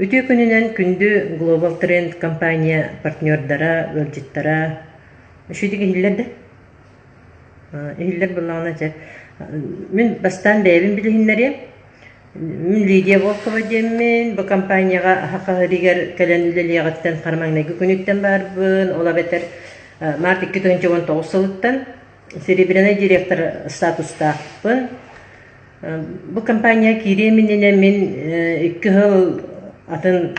Үтүө күнүнэн күндү Global Trend компания партнердара, ыалдьыттара. Үчүгүйдүк иһиллэр да? Иһиллэр буоллаҕына дьэ. Мин бастаан бэйэбин билиһиннэриэм. Мин Лидия Волкова диэммин, бу компанияҕа Саха сиригэр кэлэн үлэлиэҕиттэн хара маҥнайгы күнүттэн баарбын. Ол эбэтэр март 2019 сылыттан серебряный директор статустаахпын. Бу компания киириэм иннинэ мин 2 сыл атын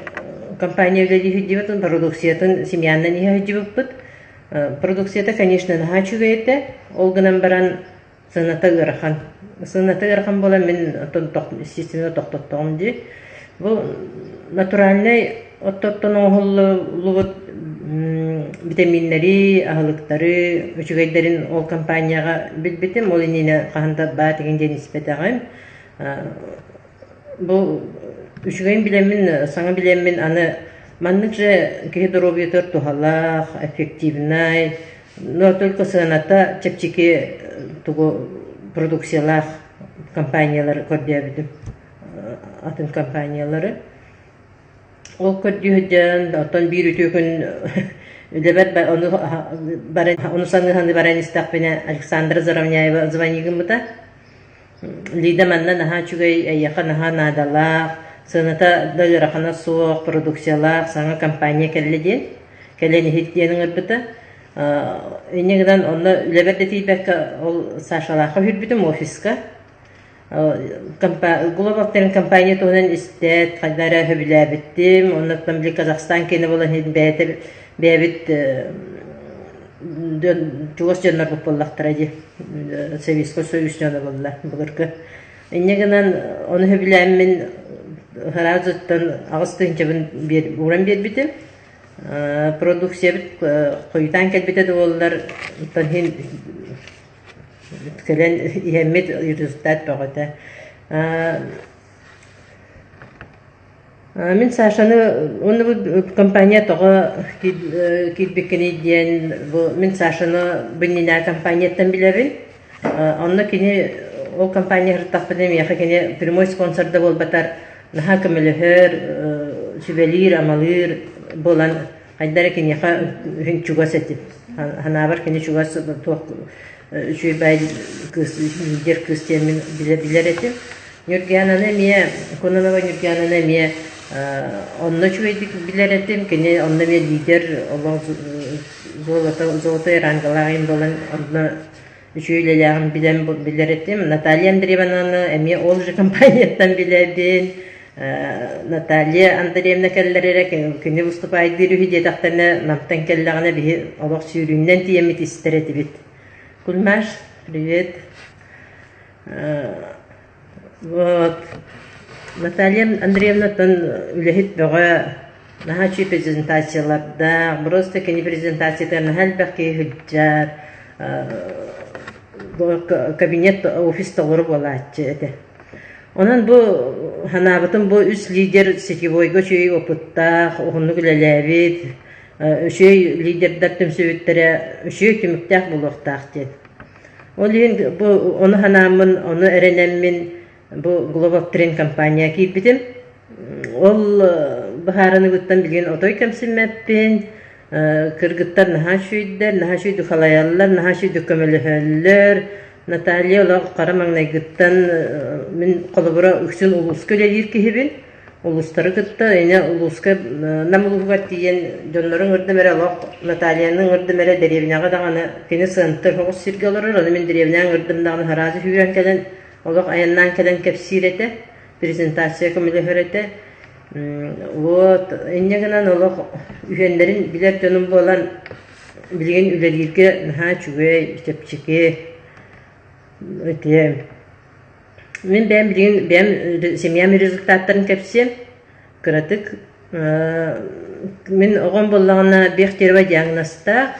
компания үлэлии сылдьыбытым, продукциятын семьянан иһэ сылдьыбыппыт. Продукцията, конечно, наһаа үчүгэй этэ. Ол гынан баран сыаната ыарахан. Сыаната ыарахан буолан мин оттон естественно тохтоттоҕум дии. Бу натуральнай оттортон оҥоһуллубут битэмииннэри, аһылыктары үчүгэйдэрин ол компанияҕа билбитим. Ол иннинэ хаһан да баа тигин диэн испэтэҕим. Бу үчүгэйин билэммин, саҥа билэммин аны маннык же киһи доруобуйатыгар туһалаах, эффективнай, но только сыаната чэпчэки тугу продукциялаах компаниялары көрдөөбүтүм, атын компаниялары. Ол көрдүү сылдьан, оттон биир үтүө күн үлэбэр ону баран, ону саныы-саныы баран истэхпинэ Александра Заровняева звонить гыммыта. Лида манна наһаа үчүгэй, эйиэхэ наһаа наадалаах, сыаната да ыарахана суох, продукциялаах саҥа компания кэллэ диэн, кэлэн иһит диэн ыҥырбыта. Инньэ гынан онно үлэбэр да тиийбэккэ ол Сашалаахха үһүрбүтүм офиска. Global Trend компания туһунан истээт, хайдах эрэ сөбүлээбитим. Оннуттан били Казахстан киэнэ буолан иһин бэйэтэ бэйэбит чугас дьоннорбут буоллахтара дии. Советскай Союз дьоно буолла былыргы. Инньэ гынан ону сөбүлээммин сразуттан 8 тыһыынчабын ууран биэрбитим. Продукциябыт хойутаан кэлбитэ да буоллар, оттон иһин кэлэн иһэммит результат бөҕөтө. Мин Сашаны уонна бу компания тоҕо киирбиккиний диэн бу мин Сашаны бу иннинэ компанияттан билэбин. Онно кини ол компания сырыттахпына миэхэ кини прямой спонсор да буолбатар наһаа көмөлөһөр, сүбэлиир-амалыыр буолан хайда эрэ киниэхэ үһүн чугас этим. Санаабар кини чугас туох үчүгэй баай кыыс лидер кыыс диэммин билэр этим. Ньургиананы эмиэ, Кононова Ньургиананы эмиэ онно үчүгэйдик билэр этим. Кини онно эмиэ лидер олох золото, золотой рангалаах им буолан онно үчүгэй үлэлээҕин билэн билэр этим. Наталья Андреевнаны эмиэ ол же компанияттан билэбин. Наталья Андреевна кэллэр эрэ кини выступайдыыр үһү диэтэхтэринэ Намтан кэллэҕинэ биһи олох сүүрүүннэн тиийэммит истэр этибит. Кульмаш, привет. Вот. Наталья Андреевнаттан үлэһит бөҕө, наһаа үчүгэй презентациялардаах, просто кини презентациятыгар наһаа элбэх киһи сылдьар, кабинет, офис толору буолааччы этэ. Онон бу санаабытым бу үс лидер сетевойга үчүгэй опыттаах, уһуннук үлэлээбит, үчүгэй лидердэр түмсүбүттэрэ үчүгэй түмүктээх буолуохтаах диэн. Ол иһин бу ону санааммын, ону эрэнэммин бу Global Trend компания киирбитим. Ол быһаарыныгыттан билигин отой кэмсиммэппин. Кыргыттар наһаа үчүгэйдэр, наһаа үчүгэйдик халайаллар, наһаа үчүгэйдик көмөлөһөллөр. Наталья олох хара маҥнайгыттан мин холобура үксүн улууска үлэлиир киһибин. Улуустары кытта ини улууска Нам улууһугар тиийэн дьоннору ыҥырдым эрэ олох Натальяны ыҥырдым эрэ дэриэбинэҕэ даҕаны кини сыантыр соҕус сиргэ олорор, ону мин дэриэбинэҕэ ыҥырдым даҕаны сразу сүүрэн кэлэн олох айаннаан кэлэн кэпсиир этэ, презентация көмөлөһөр этэ. Вот инньэ гынан олох үһүөннэрин билэр дьонум буолан билигин үлэлииргэ наһаа үчүгэй, чэпчэки ити Мин бэйэм билигин бэйэм семьям результаттарын кэпсиэм. Кыратык мин оҕом буоллаҕына Бехтерева диагнозтаах.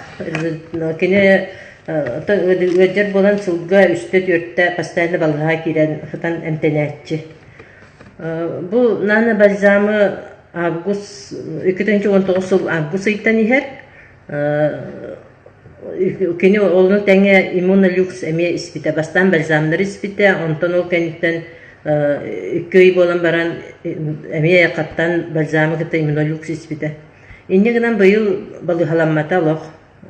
Кини ыалдьар буолан сылга үстэ-түөртэ постоянно балыыһаҕа киирэн сытан эмтэнээччи. Бу нано-бальзамы август 2019 сыл август ыйтан иһэр. Кини ону тэҥэ иммунолюкс эмиэ испитэ. Бастаан бальзамнары испитэ, онтон ол кэнниттэн 2 ый буолан баран эмиэ хаттаан бальзамы кытта иммунолюкс испитэ. Инньэ гынан быйыл балыыһаламмата олох.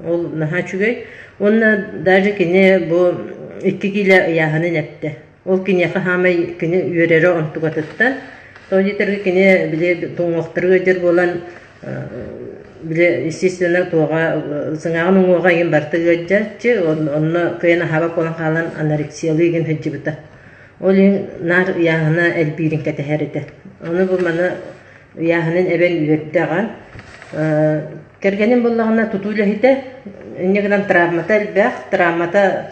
Ол наһаа үчүгэй. Уонна даже кини бу 2 киилэ ыйааһынын эптэ. Ол киниэхэ хаамай кини үөрэрэ онтукатыттан. Тоҕо диэтэргэ кини били тоҥуохтары ыалдьар буолан били естественно туоҕа сыҥааҕын уҥуоҕа игин барыта ыалдьааччы онно кыайан аһаабат буолан хаалан анорексиялыы игин сылдьыбыта. Ол иһин наар ыйааһына элбиирин кэтэһэр этэ. Ону бу маны ыйааһынын эбэн үөрдэ аҕан. Кэргэним буоллаҕына тутуу үлэһитэ, инньэ гынан травмата элбэх, травмата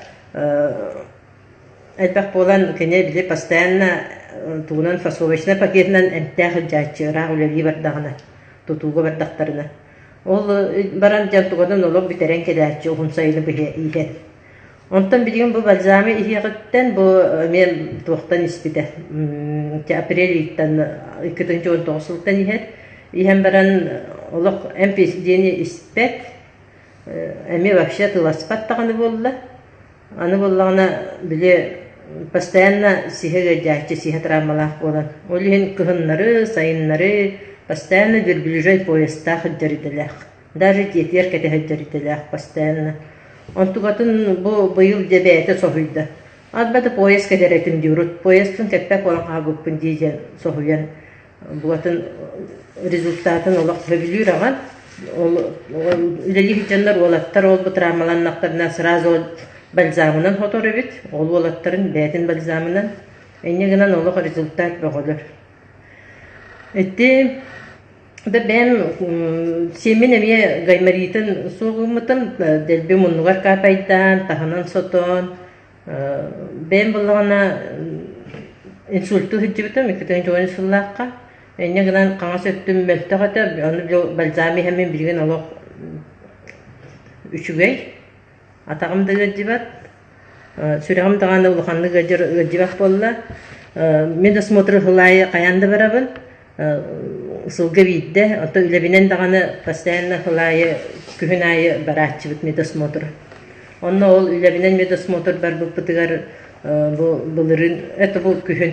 Элбэх буолан кини били постоянно тугунан фасовочнай пакетынан эмтээх илдьээччи ыраах үлэлии бардаҕына, тутууга бардахтарына. Ол баран дьэ тугунан олох бүтэрэн кэлээччи уһун сайыны быһа иһэн. Онтон билигин бу бальзамы иһиэҕиттэн бу эмиэ туохтан испитэ апрель ыйтан 2019 сылтан иһэр. Иһэн баран олох эмп диэни испэт, эмиэ вообще тыласпат даҕаны буолла. Аны буоллаҕына, били постоянно сиһэ ыалдьааччы, сиһэ травмалаах буолан, ол иһин кыһыннары, сайыннары постоянно верблюжай поястаах сылдьар идэлээх. Даже дьиэтигэр кэтэ сылдьар идэлээх постоянно. Онтукатын бу быйыл дьэ бэйэтэ соһуйда. Арба да пояс кэтэр этим дии урут пояспын кэппэт буолан хаалбыппын дии диэн соһуйан Булатын результатын олох сөбүлүүр аҕан. Ол үлэлии сылдьаннар уолаттар ол бу травмаланнахтарына сразу ол бальзамынан хотор эбит. Ол уолаттарын бэйэтин бальзамынан. Инньэ гынан олох результат бөҕөлөр. Ити да бэйэм сиэммин эмиэ гайморитын суох гыммытым, дэлби муннугар капайдаан, таһынан сотон, Бэйэм буоллаҕына инсульту сылдьыбытым 2010 сыллаахха. Инньэ гынан хаҥас өттүм мөлтөх этэ, ону бальзам иһэммин билигин олох үчүгэй. Атаҕым да ыалдьыбат, сүрэҕим даҕаны улаханнык ыалдьар ыалдьыбат буолла. Медосмотр сыл аайы хайаан да барабын. Сылга биирдэ, оттон үлэбинэн даҕаны постоянно сыл аайы, күһүн аайы барааччыбыт медосмотр. Онно ол үлэбинэн медосмотр барбыппытыгар бу былырыын, это бу күһүн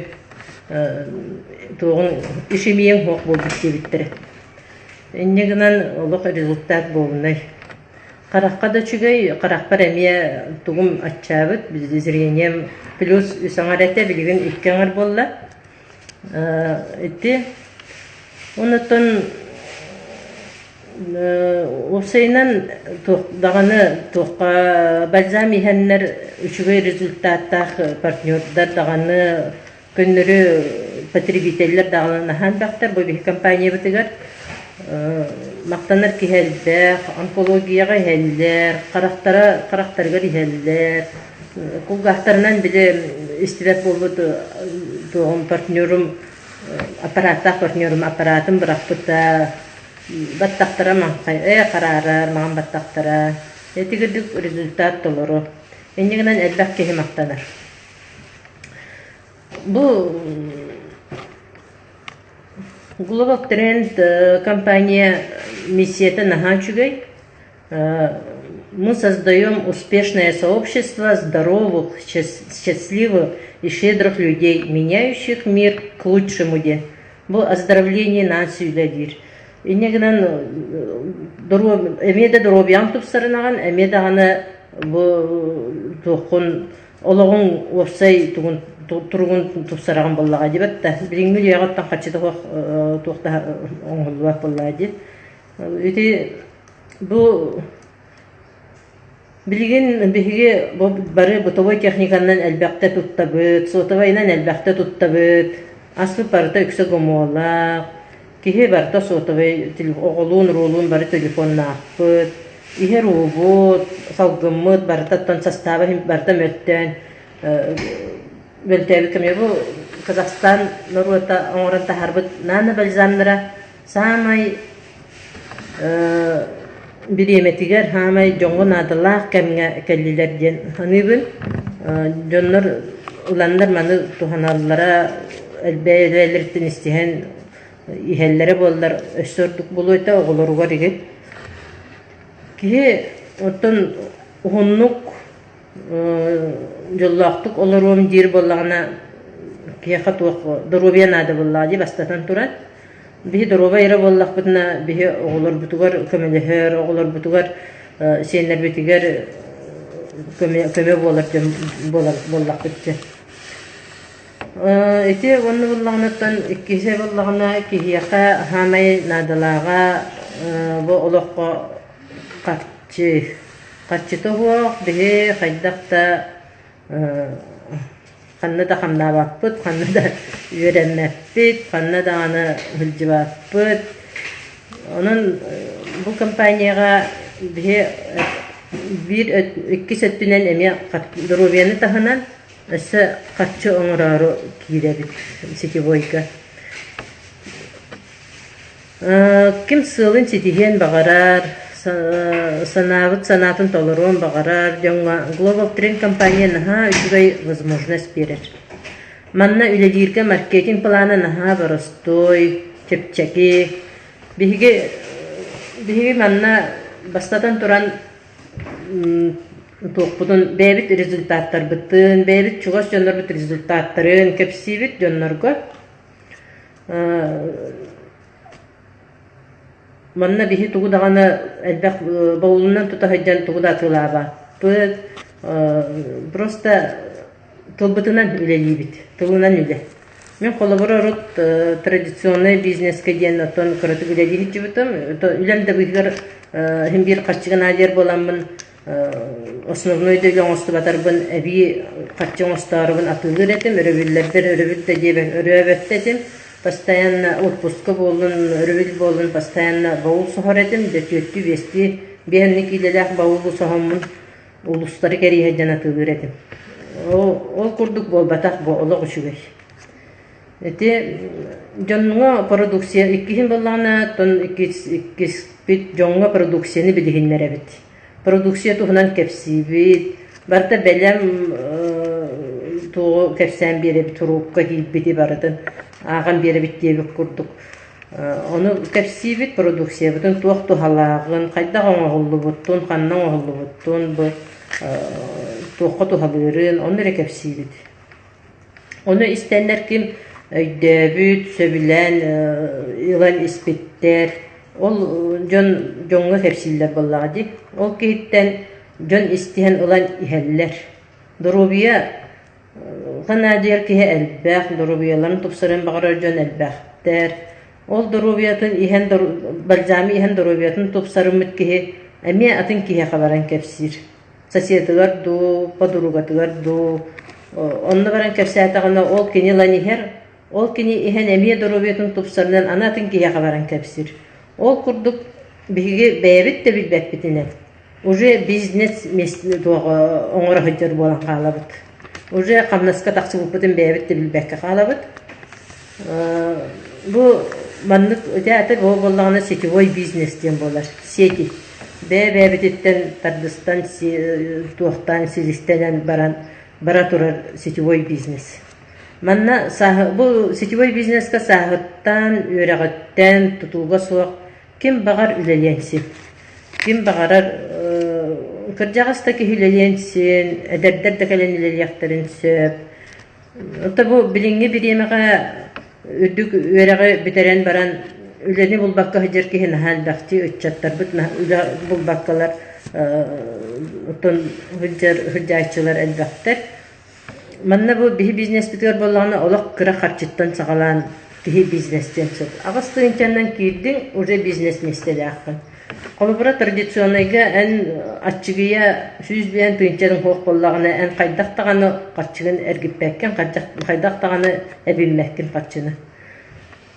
туоҕун ишемиеҥ суох буолбут диэбиттэрэ. Инньэ гынан олох результат буолунай. Харахха да үчүгэй, харахпар эмиэ тугум аччаабыт, зрением плюс үс аҥар этэ, билигин икки аҥар буолла. Ити онтон уопсайынан туох даҕаны туохха бальзам иһэннэр үчүгэй результаттаах партнердар даҕаны көннөрү потребителлэр даҕаны наһаа элбэхтэр бу биһи компаниябытыгар махтанар киһи элбэх онкологияҕа иһэллэр харахтара харахтарыгар иһэллэр Кулгаахтарынан били истибэт буолбут туоҕум партнерум аппарааттаах партнерум аппараатын бырахпыта баттахтара маҥхай ээ хараарар маҥан баттахтара ити курдук результат толору инньэ гынан элбэх киһи махтанар бу Global Trend компания миссията наһаа үчүгэй Мы создаем успешное сообщество здоровых, счастливых и щедрых людей, меняющих мир к лучшему диэн. Бу оздоровление нации үлэлиир. Инньэ гынан эмиэ да доруобуйаҥ тупсарынаҕын, эмиэ даҕаны бу туоххун олоҕуҥ уопсай тугун туругун тупсараҕын буоллаҕа диэбэт да. Билиҥҥи үйэҕэ оттон харчыта суох туох да оҥоһуллубат буоллаҕа дии. Ити Бу билигин биһиги бу бары бытовой техниканан элбэхтэ туттабыт, сотовайынан элбэхтэ туттабыт, аспыт барыта үксэ гомуолаах, киһи барыта сотовай оҕолуун, уруулуун бары телефоннаахпыт, иһэр уубут, салгыммыт барыта оттон састааба барыта мөлтөөн мөлтөөбүт кэмигэр бу Казахстан норуота оҥорон таһаарбыт нано-бальзамнара Саамай бириэмэтигэр, саамай дьоҥҥо наадалаах кэмҥэ кэллилэр диэн саныыбын. Дьоннор ыланнар маны туһаналлара элбээн истиһэн иһэллэрэ буоллар өссө ордук буолуо этэ оҕолоругар игин. Киһи оттон уһуннук дьоллоохтук олоруом диир буоллаҕына. киһиэхэ туох доруобуйа наада буоллаҕа дии бастатан туран. Биһи доруобай эрэ буоллахпытына биһи оҕолорбутугар көмөлөһөр, оҕолорбутугар сиэннэрбитигэр көмө, көмө буолар дьон буолар буоллахпыт дьэ. Ити уонна буоллаҕына иккиһэ буоллаҕына киһиэхэ саамай наадалааҕа бу олоххо харчы. Харчыта суох биһи хайдах да ханна да хамнаабаппыт, ханна да үөрэммэппит, ханна даҕаны сылдьыбаппыт. Онон бу компанияҕа биһи биир иккис өттүнэн эмиэ доруобуйаны таһынан Өссө харчы оҥороору киирэбит сетевойга. Ким сыалын ситиһиэн баҕарар, санаабыт санаатын толоруон баҕарар дьоҥҥо Global Trend компания наһаа үчүгэй возможность биэрэр. Манна үлэлииргэ маркетинг плана наһаа боростуой, чэпчэки. Биһиги биһиги манна бастатан туран туохпутун бэйэбит результаттарбытын, бэйэбит чугас дьоннорбут результаттарын кэпсиибит дьоннорго. Манна биһи тугу даҕаны элбэх баулунан тута сылдьан тугу да атыылаабаппыт. Просто тылбытынан үлэлиибит, тылынан үлэ. Мин холобур урут традиционнай бизнескэ диэн оттон кыратык үлэлии сылдьыбытым. Үлэм да быыһыгар иһин биир харчыга наадыйар буоламмын основной да үлэ оҥостубатарбын эбии харчы оҥостоорубун атыылыыр этим. Өрөбүллэрбэр өрөбүл да диэбэт өрөөбөт да этим. Постоянно отпуска буоллун, өрөбүл буоллун постоянно баул соһор этим. Дьэ түөртүү биэстии биэһинник киилэлээх баулу соһоммун улуустары кэрийэ сылдьан атыылыыр этим. Ол курдук буолбатах бу олох үчүгэй. Ити дьоҥҥо продукция иккиһин буоллаҕына, оттон иккиспит дьоҥҥо продукцияны билиһиннэрэбит. Продукция туһунан кэпсиибит, барыта бэлэм туоҕу кэпсээн биэрэбит, туруупка киирбити барытын ааҕан биэрэбит диэбит курдук. Ону кэпсиибит, продукциябытын туох туһалааҕын, хайдах оҥоһуллубутун, ханна оҥоһуллубутун, бу туохха туһалыырын, ону эрэ кэпсиибит. Ону истэннэр ким өйдөөбүт, сөбүлээн ылан испиттэр, ол дьон дьоҥҥо кэпсииллэр буоллаҕа дии. Ол киһиттэн дьон истиһэн ылан иһэллэр. Доруобуйа Наадыйар киһи элбэх, доруобуйаларын тупсарыан баҕарар дьон элбэхтэр. Ол доруобуйатын иһэн бальзамы иһэн доруобуйатын тупсарыммыт киһи эмиэ атын киһиэхэ баран кэпсиир. Соседыгар дуу, подругатыгар дуу онно баран кэпсээтэҕинэ ол кини ылан иһэр, ол кини иһэн эмиэ доруобуйатын тупсарынан аны атын киһиэхэ баран кэпсиир. Ол курдук биһиги бэйэбит да билбэппитинэн уже бизнес оҥоро сылдьар буолан хаалабыт. Уже хамнаска тахсыбыппытын бэйэбит да билбэккэ хаалабыт. Бу маннык ити бу буоллаҕына сетевой бизнес диэн буолар. Сети. Бэйэ-бэйэбититтэн тардыстан, туохтаан силистэнэн баран бара турар сетевой бизнес. Манна бу сетевой бизнеска сааһыттан, үөрэҕиттэн тутулуга суох Ким баҕар үлэлиэн син. Ким баҕарар кырдьаҕас да киһи үлэлиэн син, эдэрдэр да кэлэн үлэлиэхтэрин сөп. Ото бу билиҥҥи бириэмэҕэ үрдүк үөрэҕи бүтэрэн баран үлэни булбакка сылдьар киһи наһаа элбэхтии ыччаттарбыт үлэ булбаккалар оттон сылдьар сылдьааччылар элбэхтэр. Манна бу биһи бизнеспитигэр буоллаҕына олох кыра харчыттан саҕалаан киһи бизнестиэн сөп. 8 тыһыынчаннан киирдиҥ, уже бизнес миэстэлээххин. Холобура, традиционнайга эн аччыгыйа 100 тыһыынчаның суох буоллаҕына, эн хайдах даҕаны харчыгын эргиппэккин, хайдах даҕаны эбиммэккин харчыны.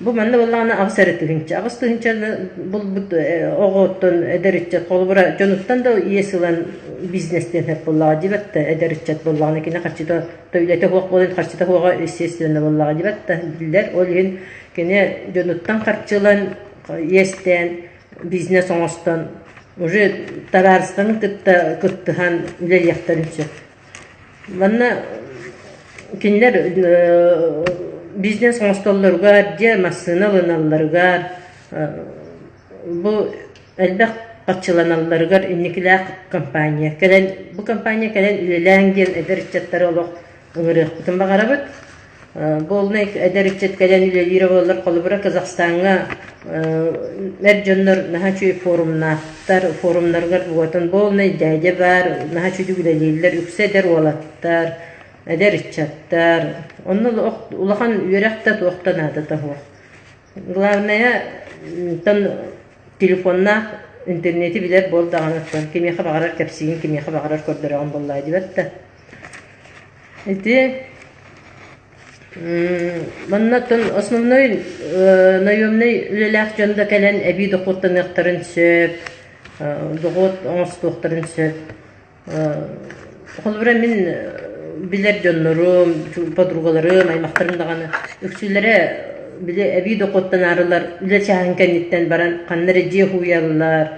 Бу манна буоллаҕына 8 эрэ тыһыынча. 8 тыһыынчаны булбут оҕоттон эдэр ыччат холобура дьонуттан да иэс ылан бизнестиэн сөп буоллаҕа диэбэт да эдэр ыччат буоллаҕына кини харчыта үлэтэ суох буолан харчыта суоҕа естественно буоллаҕа диэбэт да биллэр. Ол иһин кини дьонуттан харчы ылан иэстээн бизнес оҥостон уже табаарыстарын кытта кыттыһан үлэлиэхтэрин сөп. Манна кинилэр бизнес оҥостоллоругар, дьиэ, массыына ылыналларыгар, бу элбэх харчыланалларыгар инникилээх компания. Кэлэн бу компания кэлэн үлэлээҥ диэн эдэр ыччаттары олох ыҥырыахпытын баҕарабыт. Буолунай эдэр ыччат кэлэн үлэлиирэ буоллар, холобура, Казахстаҥҥа эр дьоннор наһаа үчүгэй форумнаахтар, форумнарыгар буотун буолунай дьээдьэ баар, наһаа үчүгэй үлэлииллэр, үксэ эдэр уолаттар, эдэр ыччаттар. Онно улахан үөрэх да туох да наадата суох. Главное, телефоннаах интернети билэр буол даҕаны кимиэхэ баҕарар кэпсиигин, кимиэхэ баҕарар көрдөрөҕүн буоллаа диэбэт да. Ити манна оттон основной наемнай үлэлээх дьон да кэлэн эбии дохуоттаныахтарын сөп, дохуот оҥостуохтарын сөп. Холобура мин билэр дьоннорум, подругаларым, аймахтарым даҕаны үксүлэрэ били эбии дохуоттанаарылар үлэ чааһын кэнниттэн баран ханна эрэ дьиэ уһуйаллар,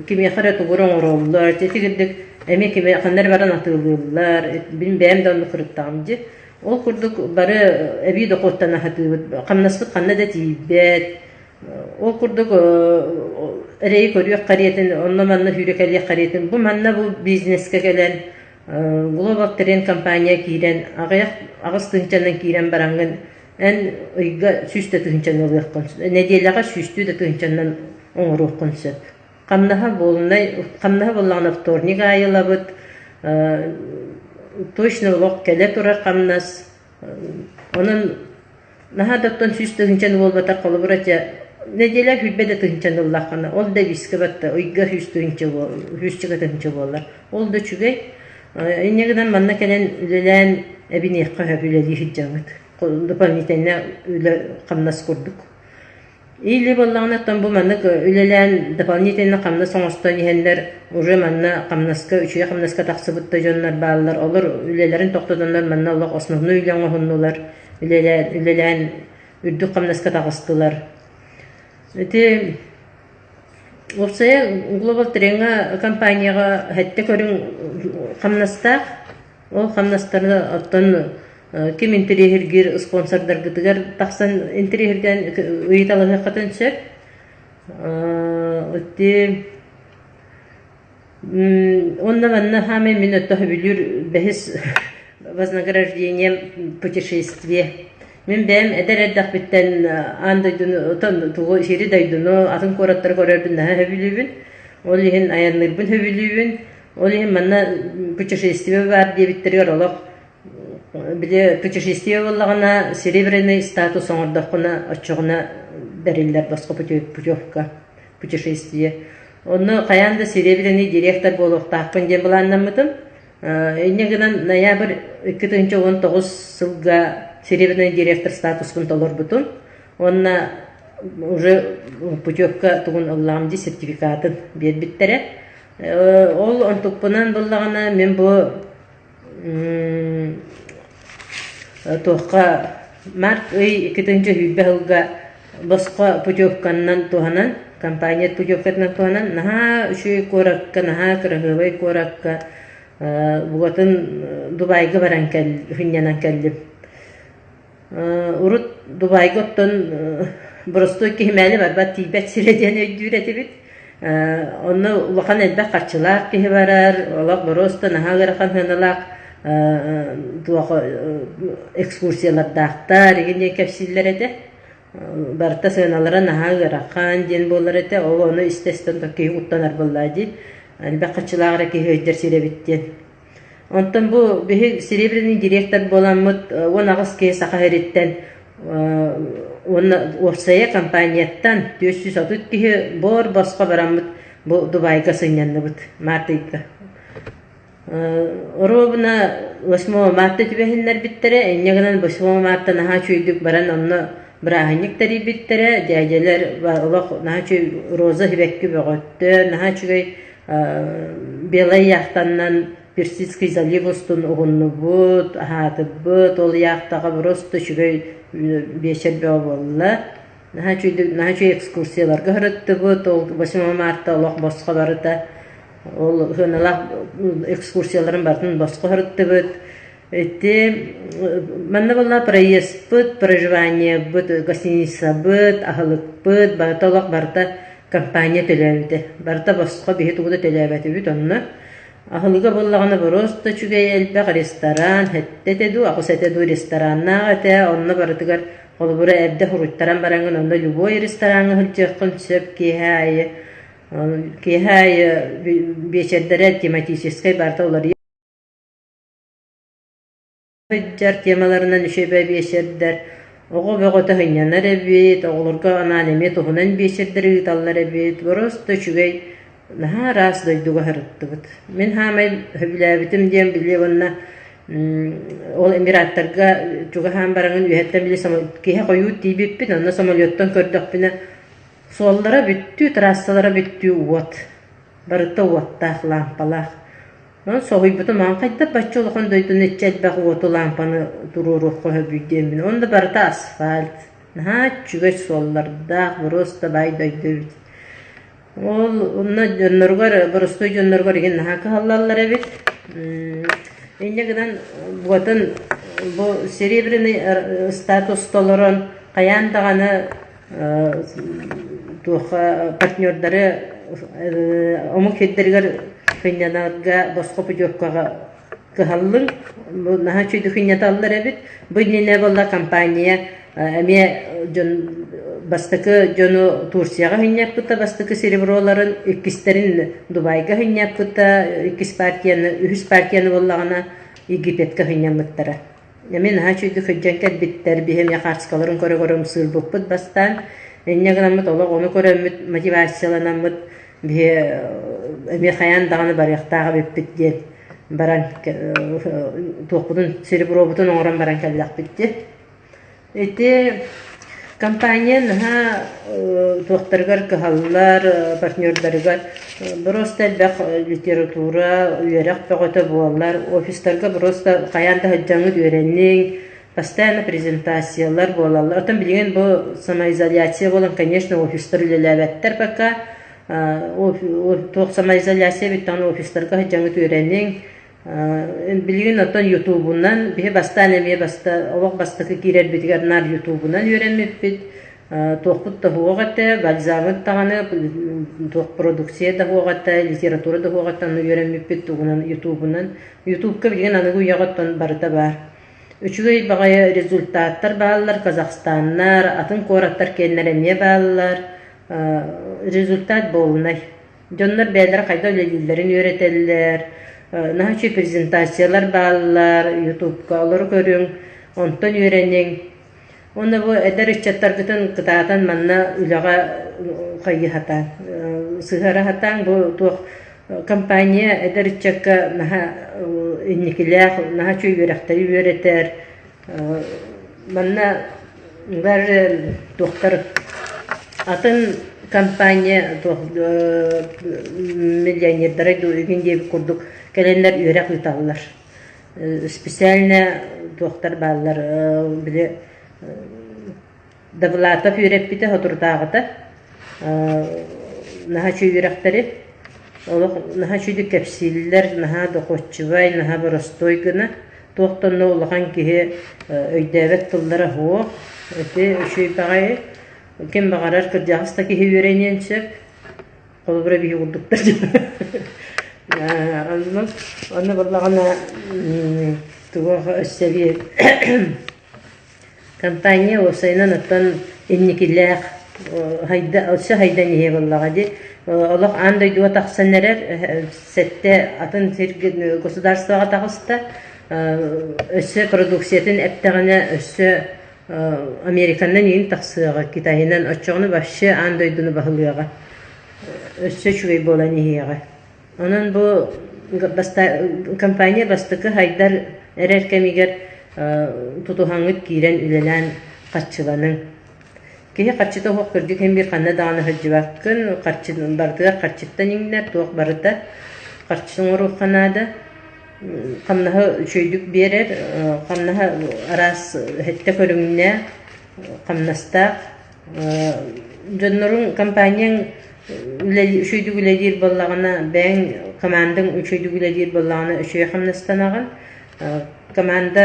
кимиэхэ эрэ тугу эрэ оҥороллор, ити курдук эмиэ кими ханна эрэ баран атыылыыллар, мин бэйэм да оннук сырыттаҕым дии. Ол курдук бары эбии дохуоттана сатыыбыт, хамнаспыт ханна да тиийбэт. Ол курдук эрэйи көрүөх кэриэтин, онно-манна сүүрэкэлиэх кэриэтин, бу манна бу бизнескэ кэлэн Global Trend компания киирэн аҕыйах 8 тыһыынчанан киирэн бараҥҥын эн ыйга 100 да тыһыынчаны ылыаххын, нэдиэлэҕэ сүүстүү да тыһыынчанан оҥоруоххун сөп. Хамнаһа буолунай, хамнаһа буоллаҕына вторник аайы ылабыт, точно олох кэлэ турар хамнас. Онон наһаа да оттон 100 тыһыынчаны буолбатах, холобура дьэ нэдиэлэ 20 да тыһыынчаны ыллаххына, ол да эбиискэ батта, ыйга 100 тыһыынча сүүсчэкэ тыһыынча буолар. Ол да үчүгэй. Инньэ гынан манна кэлэн үлэлээн эбиниэххэ сөп үлэлии сылдьаҥҥыт. Дополнительно үлэ хамнас курдук. Или буоллаҕына оттон бу маннык үлэлээн дополнительно хамнас оҥостон иһэннэр уже манна хамнаска үчүгэй хамнаска тахсыбыт да дьоннор бааллар. Олор үлэлэрин тохтотоннор манна олох основной үлэ оҥоһуннулар, үлэлээн, үлэлээн үрдүк хамнаска таҕыстылар. Ити уопсайа Global Trend компанияҕа сэттэ көрүҥ хамнастаах. Ол хамнастары оттон ким интэриэһиргиир спонсордаргытыгар тахсан интэриэһиргээн ыйыталаһыаххытын сөп. Ити Онно манна хаамай мин өттө сөбүлүүр бэһис вознаграждением путешествие. Мин бэйэм эдэр эрдэхпиттэн аан дойдуну, оттон тугу сири дойдуну, атын куораттары көрөрбүн наһаа сөбүлүүбүн. Ол иһин айанныырбын сөбүлүүбүн. Ол иһин манна путешествие баар диэбиттэригэр олох били путешествие буоллаҕына серебряный статус оҥордоххуна оччоҕуна бэриллэр босхо путевка путешествие. Онно хайаан да серебряный директор буолуохтаахпын диэн былааннаммытым. Инньэ гынан ноябрь 2019 сылга серебряный директор статуспун толорбутум. Уонна уже путевка тугун ыллаҕым дии сертификатын биэрбиттэрэ. Ол онтукпунан буллаҕына мин бу туохха март ый 2020 сылга босхо путевканан туһанан компания путевкатынан туһанан наһаа үчүгэй куоракка наһаа кыраһыабай куоракка букатын Дубайга баран кэл сынньанан кэллим. Урут Дубайга оттон боростуой киһи мээнэ барбат тиийбэт сирэ диэн өйдүүр этибит. Онно улахан элбэх харчылаах киһи барар, олох боруоста наһаа ыарахан сыаналаах туох экскурсиялардаахтар игин диэн кэпсииллэр этэ. Барыта сыаналара наһаа ыарахан диэн буолар этэ. Ол ону истэ-истэн киһи куттанар буоллаа дии. Элбэх харчылаах эрэ киһи өйдөр сирэ эбит диэн. Онтон бу биһи серебряный директор буоламмыт 18 киһи Саха сириттэн уонна уопсайа компанияттан 430 киһи боор босхо бараммыт бу Дубайга сынньанныбыт март ыйга. Оруобуна 8 марта түбэһиннэрбиттэрэ, инньэ гынан 8 марта наһаа үчүгэйдик баран онно бырааһынньык тэрийбиттэрэ, дьээдьэлэр олох наһаа үчүгэй роза сибэкки бөҕөттө, наһаа үчүгэй Белай яхтаннан Персидский залив устун уһуннубут, аһаатыбыт, ол яхтаҕа просто үчүгэй биэчэр бөҕө буолла. Наһаа үчүгэй, наһаа үчүгэй экскурсияларга сырыттыбыт, ол 8 марта олох босхо барыта. Ол сыаналаах экскурсияларын барытын босхо сырыттыбыт. Ити манна буолла проездпыт, проживаниебыт, гостиницабыт, аһылыкпыт барыта олох барыта компания төлөөбүтэ. Барыта босхо биһи тугу да төлөөбөтүбүт онно. Аһылыга буоллаҕына боруоста үчүгэй элбэх ресторан, сэттэ этэ дуу, аҕыс этэ дуу рестораннаах этэ, онно барытыгар холобура эрдэ суруйтаран бараҥҥын онно любой рестораҥҥа сылдьыаххын сөп киэһэ аайы. Киэһэ аайы биэчэрдэрэ тематическай барыта уларыйар сылдьар темаларынан үчүгэй биэчэрдэр, оҕо бөҕөтө сынньанар эбит, оҕолорго анаан эмиэ туһунан биэчэрдэри ыыталлар эбит, просто үчүгэй наһаа ыраас дойдуга сырыттыбыт. Мин саамай сөбүлээбитим диэн били уонна ол Эмираттарга чугаһаан бараҥын үөһэттэн били киһи хойуут тиийбиппит, онно самолеттан көрдөхпүнэ суоллара бүттүү, трассалара бүттүү уот, барыта уоттаах, лаампалаах. Онон соһуйбутум, аан хайдах бачча улахан дойдуну иччи элбэх уоту лаампаны туруоруохха сөбүй диэммин. Онно барыта асфальт, наһаа үчүгэй суоллардаах, боруоста баай дойду эбит. Ол онно дьонноругар, боростуой дьонноругар игин наһаа кыһаллаллар эбит. Инньэ гынан буотун бу серебряный статус толорон хайаан даҕаны туохха партнердары омук сирдэригэр сынньанарга босхо путевкаҕа кыһаллыҥ наһаа үчүгэйдик сынньаталлар эбит. Бу иннинэ буолла компания эмиэ дьон бастакы дьону Турцияҕа сынньаппыта бастакы сереброларын, иккистэрин Дубайга сынньаппыта, иккис партияны, үһүс партияны буоллаҕына Египетка сынньаммыттара. Эмиэ наһаа үчүгэйдик сылдьан кэлбиттэр, биһи эмиэ хаартыскаларын көрө-көрө ымсыырбыппыт бастаан. Инньэ гынаммыт олох ону көрөммүт, мотивацияланаммыт биһи эмиэ хайаан даҕаны барыахтаах эбиппит диэн баран туохпутун серебробутун оҥорон баран кэллэхпит дии. Ити компания наһаа туохтарыгар кыһаллар, партнердарыгар просто элбэх литература, үөрэх бөҕөтө буолар. Офистарга просто хайаан да сылдьаҥҥыт үөрэниҥ, постоянно презентациялар буолаллар. Оттон билигин бу самоизоляция буолан, конечно, офистар үлэлээбэттэр пока. Туох самоизоляция бүттэҕинэ офистарга сылдьаҥҥыт үөрэниҥ, Билигин оттон ютубунан, биһи бастаан эмиэ баста олох бастакы киирэрбитигэр наар ютубунан үөрэммиппит. Туохпут да суох этэ, бальзамыт даҕаны, туох продукция да суох этэ, литература да суох этэ, ону үөрэммиппит тугунан ютубунан. Ютубка билигин аныгы үйэҕэ оттон барыта баар. Үчүгэй баҕайы результаттар бааллар, Казахстаннар, атын куораттар киэннэрэ эмиэ бааллар. Результат буолунай. Дьоннор бэйэлэрэ хайдах үлэлииллэрин үөрэтэллэр, наһаа үчүгэй презентациялар бааллар, ютубка олору көрүҥ, онтон үөрэниҥ. Уонна бу эдэр ыччаттаргытын кытаатан манна үлэҕэ хайыы сатааҥ, сыһыара сатааҥ. Бу туох компания эдэр ыччакка наһаа инникилээх, наһаа үчүгэй үөрэхтэри үөрэтэр. Манна бары туохтар атын компания туох миллионердара дуу игин диэбит курдук кэлэннэр үөрэх ыыталлар. Специально туохтар бааллар били Довлатов үөрэппитэ соторутааҕыта наһаа үчүгэй үөрэхтэри олох наһаа үчүгэйдик кэпсииллэр, наһаа дохуоччубай, наһаа боростуой гына туох да онно улахан киһи өйдөөбөт тыллара суох. Ити үчүгэй баҕайы ким баҕарар кырдьаҕас да киһи үөрэниэн сөп. Холобура биһи курдуктар Онно онно буоллаҕына туох өссө биир Компания уопсайынан оттон инникилээх өссө хайдан иһиэ буоллаҕа дии. Олох аан дойдуга тахсан эрэр, сэттэ атын сиргэ государствоҕа таҕыста. Өссө продукциятын эптэҕинэ өссө Американнан иин тахсыаҕа, Китайынан оччоҕуна вообще аан дойдуну баһылыаҕа. Өссө үчүгэй буолан иһиэҕэ. Онон бу компания бастакы хайдар эрэр кэмигэр тутуһаҥҥыт киирэн үлэлээн харчыланыҥ. Киһи харчыта суох кырдьык иһин биир ханна даҕаны сылдьыбаккын, харчы барытыгар харчыттан иҥнэр, туох барыта харчы оҥоруохха наада. Хамнаһы үчүгэйдик биэрэр, хамнаһа араас сэттэ көрүҥнээх, хамнастаах. Дьонноруҥ компанияҥ үчүгэйдик үлэлиир буоллаҕына, бэйэҥ командаҥ үчүгэйдик үлэлиир буоллаҕына үчүгэй хамнастанаҕын. Команда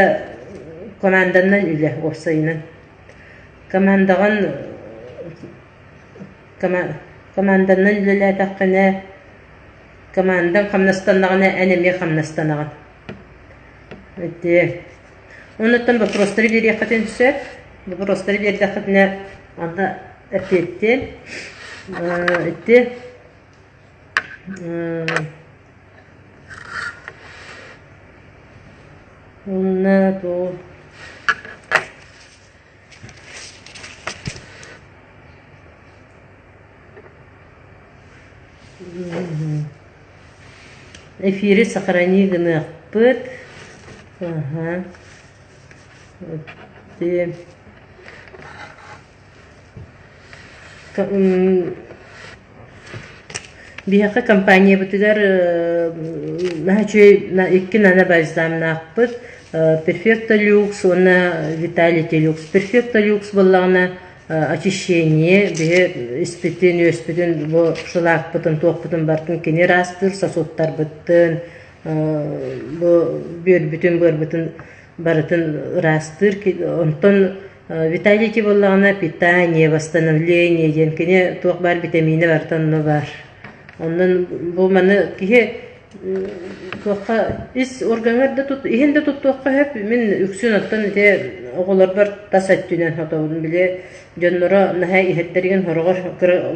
команданан үлэ уопсайынан. Командаҕын команданан үлэлээтэххинэ. Командаҥ хамнастаннаҕына эн эмиэ хамнастанаҕын. Ити. Оннуттан боппуруостары биэриэххитин сөп. Боппуруостары биэрдэххитинэ онно эппиэттиэм. Ити Уонна туох Эфири сохрани гыныахпыт. Аһа. Биһиэхэ компаниябытыгар наһаа үчүгэй икки нана бальзамнаахпыт Perfecto Lux уонна Vitality Lux. Perfecto Lux буоллаҕына очищение биһи испитин, үөспүтүн, бу шелакпытын, туохпутун барытын кини ыраастыыр, сосудтарбытын, бу бүөрбүтүн, быарбытын барытын ыраастыыр. Онтон Виталий буоллаҕына питание, восстановление диэн кини туох баар битэмиинэ барыта онно баар. Онон бу маны киһи туохха ис органҥар да тут иһин да туттуохха сөп. Мин үксүн оттон ити оҕолорбор тас өттүнэн хотобун. Били дьонноро наһаа иһэрдэригин сороҕор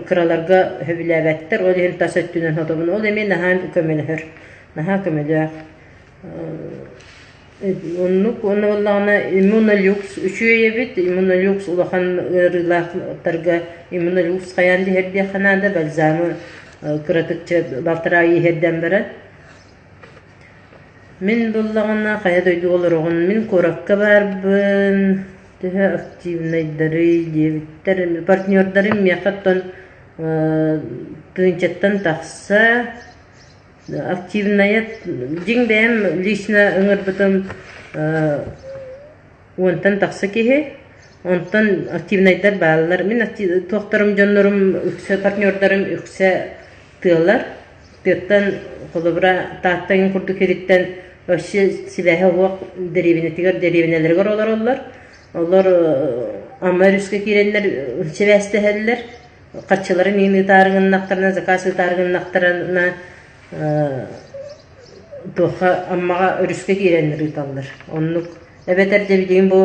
кыраларга сөбүлээбэттэр, ол иһин тас өттүнэн хотобун. Ол эмиэ наһаа көмөлөһөр, наһаа көмөлөөх. Оннук уонна буоллаҕына иммунолюкс үчүгэй эбит. Иммунолюкс улахан ыарыылаахтарга иммунолюкс хайаан да иһэрдиэххэ наада. Бальзамы кыратык балтараа ый иһэрдэн баран. Мин буоллаҕына хайа дойдуга олороҕун? Мин куоракка баарбын. Төһө активнайдарый диэбиттэр. Партнердарым миэхэ оттон тыһыынчаттан тахса Активная дьиҥ бэйэм лично ыҥырбытым уонтан тахса киһи. Онтон активнайдар бааллар. Мин туохтарым дьоннорум үксэ партнердарым үксэ тыалар. Тыаттан холобура Таатта иҥ курдук сириттэн вообще сибээһэ суох дэриэбинэтигэр дэриэбинэлэригэр олороллор. Олор Амма өрүскэ киирэннэр сибээстэһэллэр. Харчыларын иһин ыытаары гыннахтарына, заказ ыытаары гыннахтарына туохха Аммаҕа өрүскэ киирэннэр ыыталлар. Оннук. Эбэтэр дьэ билигин бу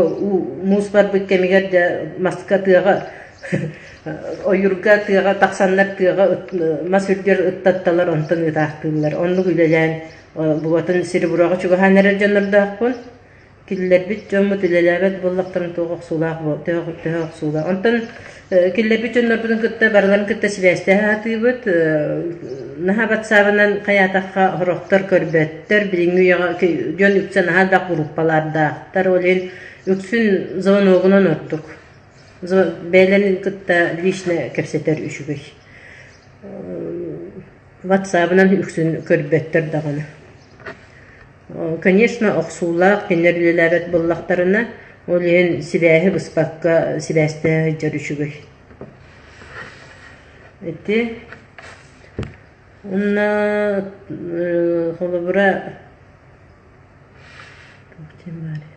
муус барбыт кэмигэр дьэ маска тыаҕа ойуурга тыаҕа тахсаннар тыаҕа мас үрдүгэр ыттатталар онтон ыытаахтыыллар. Оннук үлэлээн букатын сири-буруоҕа чугаһаан эрэр дьоннордоохпун. Киллэрбит дьоммут үлэлээбэт буоллахтарын туох охсуулаах төһө охсуулаах. Онтон киллэрбит дьоннорбутун кытта барыларын кытта сибээстэһэ сатыыбыт. Наһаа батсаабынан хайаатахха сорохтор көрбөттөр. Билиҥҥи үйэҕэ дьон үксэ наһаа элбэх группалардаахтар. Ол иһин үксүн звоногунан ордук. Бэйэлэрин кытта лично кэпсэтэр үчүгэй. Ватсабынан үксүн көрбөттөр даҕаны. Конечно, охсуулаах кинилэр үлэлээбэт буоллахтарына, ол иһин сибээһи быспакка сибээстэһэ сылдьар үчүгэй. Ити уонна холобура туох диэн баарый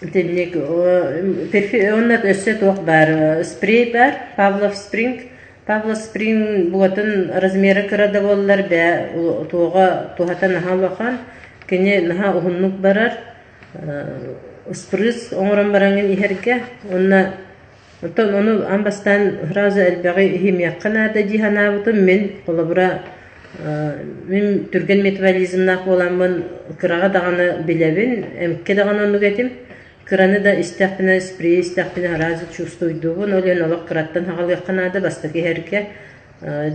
Итинник уонна өссө туох баар спрей баар Павлов Спринг. Павлов Спринг буотун размера кыра да буоллар бээ туоҕа туһата наһаа улахан. Кини наһаа уһуннук барар. Спрыз оҥорон бараҥҥын иһэргэ уонна Оттон ону аан бастаан сразу элбэҕи иһимиэххэ наада дии санаабытым. Мин, холобура, мин түргэн метаболизмнаах буоламмын кыраҕа даҕаны билэбин, эмкэ даҕаны оннук этим. Кыраны да истэхпинэ, спрей истэхпинэ сразу чувствуйдуубун. Ол иһин олох кыраттан саҕалыахха наада бастакы иһэргэ.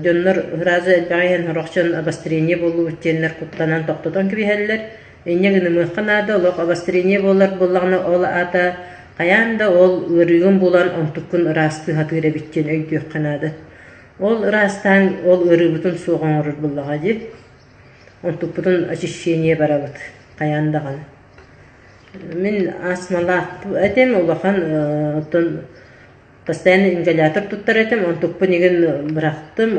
Дьоннор сразу элбэҕи иһэн сорох дьон обострение буоллубут диэннэр куттанан тохтотон кэбиһэллэр. Инньэ гынымыахха наада, олох обострение буолар буоллаҕына, ол аата хайаан да ол ыарыыгын булан онтуккун ыраастыы сатыыр эбит диэн өйдүөххэ наада. Ол ыраастаан ол ыарыыбытын суох оҥорор буоллаҕа дии. Онтукпутун очищение барабыт хайаан даҕаны. Мин астмалаах этим, улахан оттон постоянно ингалятор туттар этим, онтукпун игин бырахтым.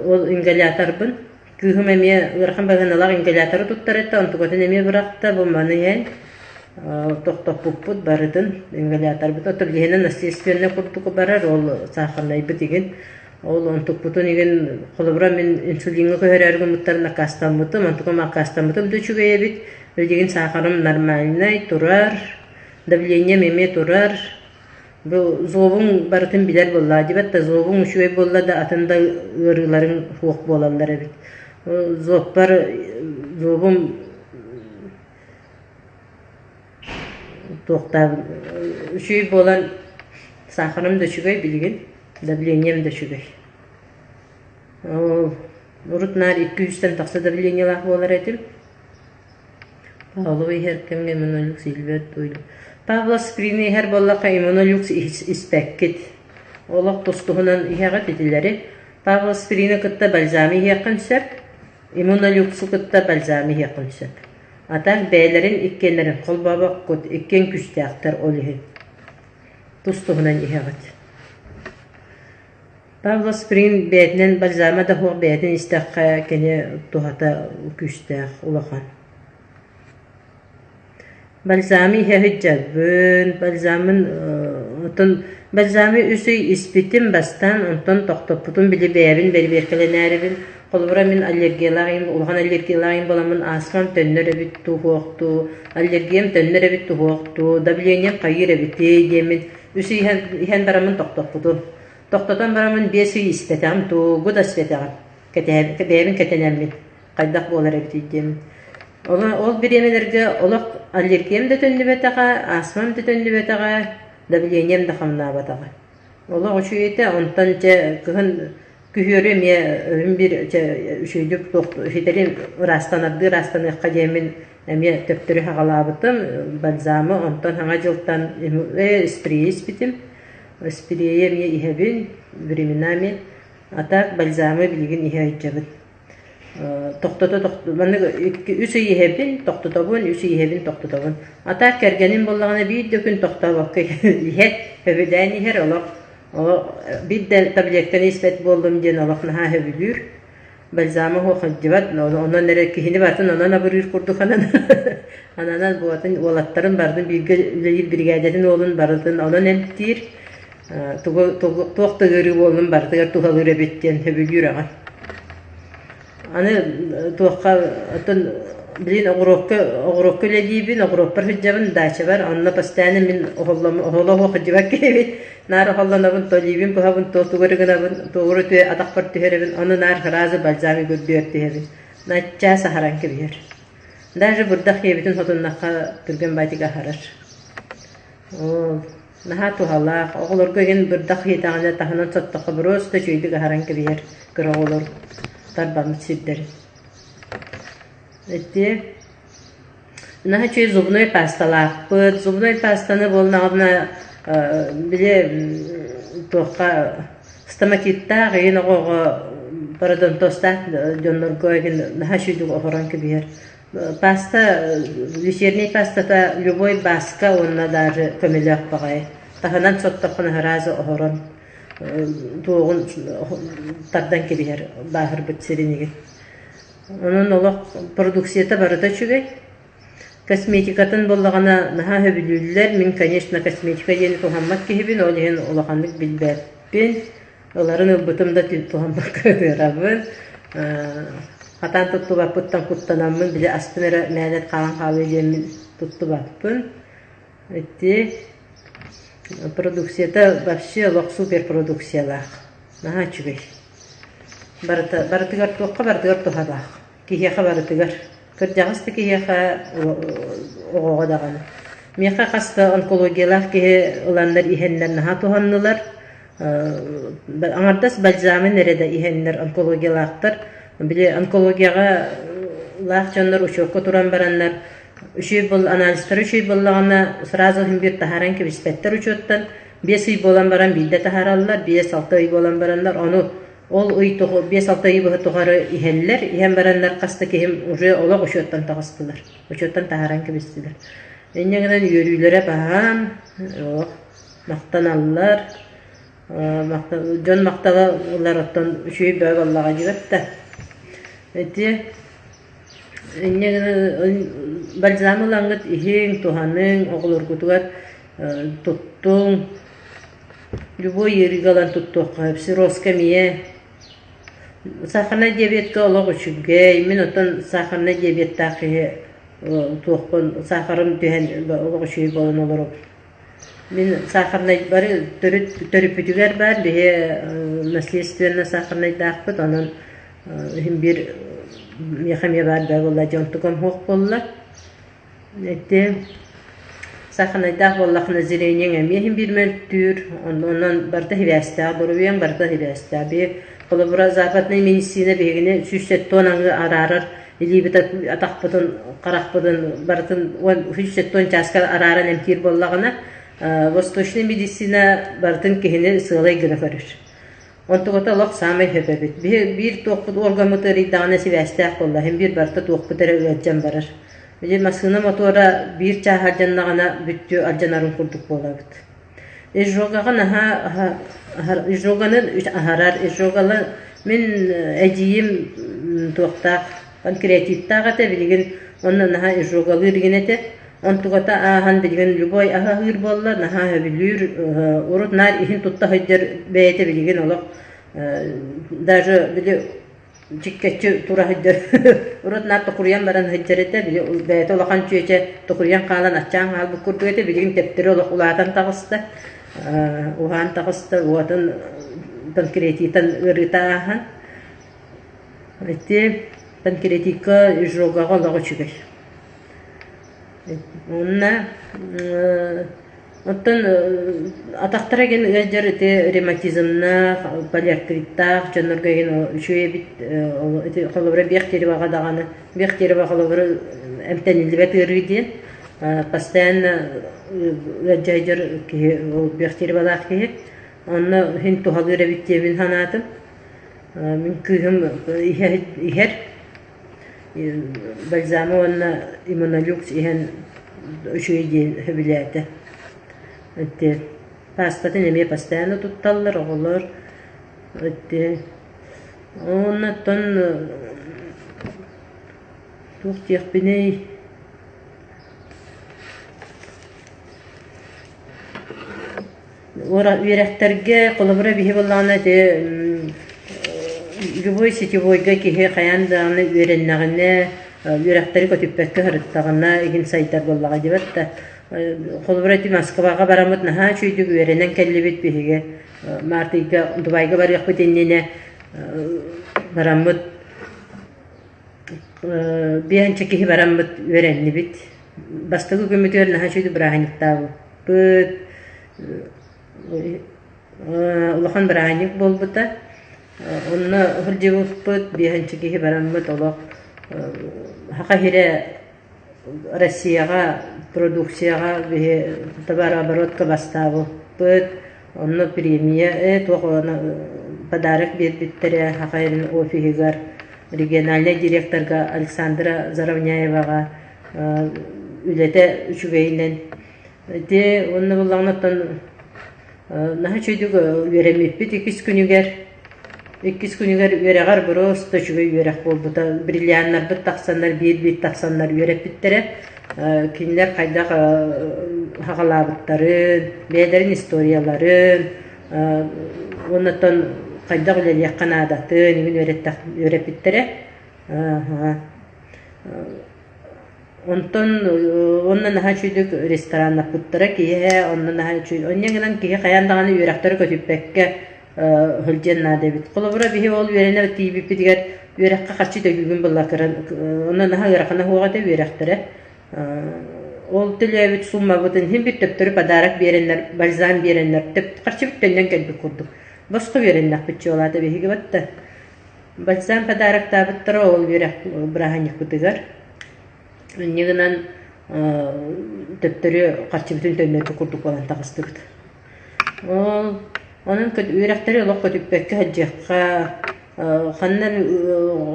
Ол ингаляторбын кыыһым эмиэ ыарахан быһыыналаах ингаляторы туттар этэ, онтукатын эмиэ бырахта, бу маны иһэн. Тохтоппуппут барытын ингаляторбыт оттон билиһинэн естественно курдук барар ол саахарнайбыт игин ол онтукпутун игин холобура мин инсулиҥҥа көһөрөөрү гыммыттарын аккаастаммытым онтукам аккаастаммытым да үчүгэй эбит билигин саахарым нормальнай турар давлением эмиэ турар бу зобуҥ барытын билэр буоллаа дибэт да зобуҥ үчүгэй буолла да атын да ыарыыларыҥ суох буолаллар эбит зобпар зобум Туохтаабын үчүгэй буолан саахарым да үчүгэй билигин, давлением да үчүгэй. Ол урут наар икки үстэн тахса давлениелаах буолар этим. Павлова иһэр кэмҥэ иммунолюкс иһиллибэт дуо? Павлов скрини иһэр буоллахха иммунолюкс испэккит. Олох тус-туһунан иһэҕит итилэри. Павлов скрини кытта бальзамы иһиэххин сөп, иммунолюксу кытта бальзамы иһиэххин сөп. А так бэйэлэрин иккиэннэрин холбообоккут, иккиэн күүстээхтэр ол иһин. Тус-туһунан иһэҕит. Павлов Сприн бэйэтинэн бальзама да суох бэйэтин истэххэ кини туһата күүстээх улахан. Бальзамы иһэ сылдьабын, бальзамын оттон бальзамы үс ый испитим бастаан, онтон тохтоппутум били бэйэбин бэрэбиэркэлэнээрибин. Холобура мин аллергиялаах ийэм, улахан аллергиялаах ийэм буоламмын астмам төннөр эбит дуу, суох дуу, аллергиям төннөр эбит дуу, суох дуу, давлением хайыыр эбитий диэммин үс ый иһэн, иһэн бараммын тохтоппутум. Тохтотон бараммын биэс ый испэтэҕим, тугу да испэтэҕим. Кэтэһэ, бэйэбин кэтэнэммин хайдах буолар эбитий диэммин. Ол, ол бириэмэлэргэ олох аллергиям да төннүбэтэҕэ, астмам да төннүбэтэҕэ, давлением да хамнаабатаҕа. Олох үчүгэй этэ, онтон дьэ кыһын күһүөрү эмиэ өрүм биир дьэ үчүгэйдик туох ситэри ыраастанардыы ыраастаныахха диэммин эмиэ төптөрү саҕалаабытым бальзамы, онтон Саҥа дьылтан спрейи испитим. Спрейи эмиэ иһэбин временами, а так бальзамы билигин иһэ сылдьабын. Тохтото маннык икки үс ый иһэбин, тохтотобун, үс ый иһэбин, тохтотобун. А так кэргэним буоллаҕына биир да күн тохтообокко иһэр, сөбүлээн иһэр олох биир да таблетканы испэт буоллум диэн олох наһаа сөбүлүүр. Бальзама суох сылдьыбат, онон эрэ киһини барытын онон абырыыр курдук ананан ананан буолатын уолаттарын барытын бииргэ үлэлиир биригээдэтин уолун барытын онон эмтиир. Тугу туох да ыарыы буоллун барытыгар туһалыыр эбит диэн сөбүлүүр аҕай. Аны туохха оттон билигин оҕуруокка оҕуруокка үлэлиибин, оҕуруоппар сылдьабын, даачабар, онно постоянно мин оһоллом оһоло оһох сылдьыбат киһибин. Наар оһоллонобун, то илиибин быһабын, то тугу эрэ гынабын, тугу эрэ атахпар түһэрэбин, ону наар сразу бальзам үрдүгэр түһэбин. Наччаас аһаран кэбиһэр. Даже бырдах ийэбитин хотуннахха түргэн баайдык аһарар. Оо, наһаа туһалаах. Оҕолорго игин бырдах иһитэҕинэ таһынан соттоххо боруоста үчүгэйдик аһаран кэбиһэр кыра оҕолор тарбаммыт сирдэрин. Ити наһаа үчүгэй зубной пасталаахпыт. Зубной пастаны буоллаҕына били туохха стоматиттаах игин оҕоҕо пародонтозтаах дьоннорго игин наһаа үчүгэйдик оһорон кэбиһэр. Паста вечерняй пастата любой бааска уонна даже көмөлөөх баҕайы. Таһынан соттоххуна сразу оһорон туоҕун тардан кэбиһэр бааһырбыт сирин Онон олох продукцията барыта үчүгэй. Косметикатын буоллаҕына наһаа сөбүлүүллэр. Мин, конечно, косметика диэни туһаммат киһибин, ол иһин улаханнык билбэппин. Ыларын ылбытым да туһаммакка ытыарабын. Хатаан туттубаппыттан куттанаммын, били аспын эрэ мээнэ хаалан хаалыа диэммин туттубаппын. Ити продукцията вообще олох супер продукциялаах. Наһаа үчүгэй. Барыта, барытыгар туохха барытыгар туһалаах. Киһиэхэ барытыгар. Кырдьаҕас да киһиэхэ, оҕоҕо даҕаны. Миэхэ хас да онкологиялаах киһи ыланнар иһэннэр наһаа туһаннылар. Аҥардас бальзамын эрэ да иһэннэр онкологиялаахтар. Били онкологияҕа лаах дьоннор учуокка туран бараннар үчүгэй буол анализтара үчүгэй буоллаҕына сразу иһин биир таһааран кэбиспэттэр учуоттан. Биэс ый буолан баран биирдэ таһаараллар, биэс-алта ый буолан бараннар ону ол ый биэс-алта ый быһа тухары иһэллэр. Иһэн бараннар хас да киһим уже олох учуоттан таҕыстылар. Учуоттан таһааран кэбистилэр. Инньэ гынан үөрүүлэрэ баһаам, олох махтаналлар. Дьон махтала ылар оттон үчүгэй бөҕө буоллаҕа диэбэт да. Ити. Инньэ гынан бальзам ылаҥҥыт иһиҥ, туһаныҥ, оҕолоргутугар туттуҥ. Любой ыарыыга ылан туттуохха сөп. Циррозка эмиэ. Сахарнай диабетка олох үчүгэй. Мин оттон сахарнай диабеттаах киһи туохпун сахарым түһэн олох үчүгэй буолан олоробун. Мин сахарнай бары төрүт төрүппүтүгэр баар биһи наследственно сахарнайдаахпыт онон иһин биир миэхэ эмиэ баар да буолла дьон тукам суох буолла. Ити сахарнайдаах буоллаххына зрениеҥ эмиэ иһин биир мөлтүүр онон барыта сибээстээх доруобуйаҥ барыта сибээстээх. Биһи холобура западнай медицина биһигини 170 аҥы араарар илиибит атахпытын харахпытын барытын 170 чааска арааран эмтиир буоллаҕына восточнай медицина барытын киһини сыалай гына көрөр. Онтуката олох саамай сөп эбит. Биһи биир туохпут органмыт ыарыйдаҕына сибээстээх буолла, иһин биир барыта туохпут эрэ ыалдьан барар. Били массыына мотуора биир чааһа алдьаннаҕына бүттүү алдьанарын курдук буолабыт. Изжогаҕа наһаа изжоганы аһарар. Изжогалы мин эдьиийим туохтаах панкреатиттаах этэ билигин онно наһаа изжогалыыр игин этэ. Онтуката ааһан билигин любой аһы аһыыр буолла, наһаа сөбүлүүр, урут наар иһин тутта сылдьар бэйэтэ билигин олох даже били чиккэччи тура сылдьар урут наар токуруйан баран сылдьар этэ, били бэйэтэ улахан чүөчэ токуруйан хаалан аччаан хаалбыт курдук этэ, билигин төптөрү олох улаатан таҕыста, уһаан таҕыста, уотун панкреатитан ыарыыта ааһан. Ити панкреатикка изжогаҕа олох үчүгэй. Уонна оттон атахтара игин ыалдьар ити ревматизмнаах, полиартриттаах дьоннорго игин үчүгэй эбит ити холобура Бехтереваҕа даҕаны Бехтерева холобура эмтэниллибэт ыарыы диэн постоянно ыалдьа сылдьар киһи ол Бехтеревалаах киһи онно иһин туһалыыр эбит диэбин санаатым. Мин кыыһым иһэр Бальзамы уонна иммунолюкс иһэн үчүгэй диэн сөбүлээтэ. Ити паастатын эмиэ постоянно тутталлар оҕолор. Ити уонна оттон туох диэхпиний Үөрэхтэргэ, холобура, биһи буоллаҕына ити любой сетевойга киһи хайаан даҕаны үөрэннэҕинэ, үөрэхтэри көтүппэккэ сырыттаҕына игин сайдар буоллаҕа диэбэт да. Холобура, ити Москваҕа бараммыт наһаа үчүгэйдик үөрэнэн кэллибит биһиги. Март ыйга Дубайга барыахпыт иннинэ бараммыт биэнчэ киһи бараммыт үөрэннибит. Бастакы күммүтүгэр наһаа үчүгэй бырааһынньыктаабыппыт. Улахан бырааһынньык буолбута. Онно сылдьыбыппыт, биэһинчэ киһи бараммыт олох Саха сирэ Россияҕа продукцияҕа биһи товарооборотка бастаабыппыт. Онно премия туох подарок биэрбиттэрэ Саха сирин офиһыгар региональнай директорга Александра Заровняеваҕа үлэтэ үчүгэйинэн Ити уонна буоллаҕына оттон наһаа үчүгэйдик үөрэммиппит иккис күнүгэр. Иккис күнүгэр үөрэҕэр просто үчүгэй үөрэх буолбута. Бриллианнарбыт тахсаннар биир-биир тахсаннар үөрэппиттэрэ. Кинилэр хайдах саҕалаабыттарын, бэйэлэрин историяларын уонна оттон хайдах үлэлиэххэ наадатын игин үөрэппиттэрэ. Онтон уонна наһаа үчүгэйдик рестораннаппыттара киэһэ онно наһаа үчүгэй онньо гынан киһи хайаан даҕаны үөрэхтэри көтүппэккэ сылдьыан наада эбит. Холобура биһи ол үөрэнэ тиийбиппитигэр үөрэххэ харчы төлүүгүн быллакыран онно наһаа ыарахана суох этэ үөрэхтэрэ. Ол төлөөбүт суммабытын иһин бит төптөрү подарок биэрэннэр, бальзам биэрэннэр харчыбыт төннөн кэлбит курдук. Босхо үөрэннэхпит чуолаата биһиги батта. Бальзам подароктаабыттара ол үөрэх бырааһынньыкпытыгар. Инньэ гынан төттөрү харчыбытын төннөрбүт курдук буолан таҕыстыбыт. Ол онон үөрэхтэри олох көтүппэккэ сылдьыахха, ханна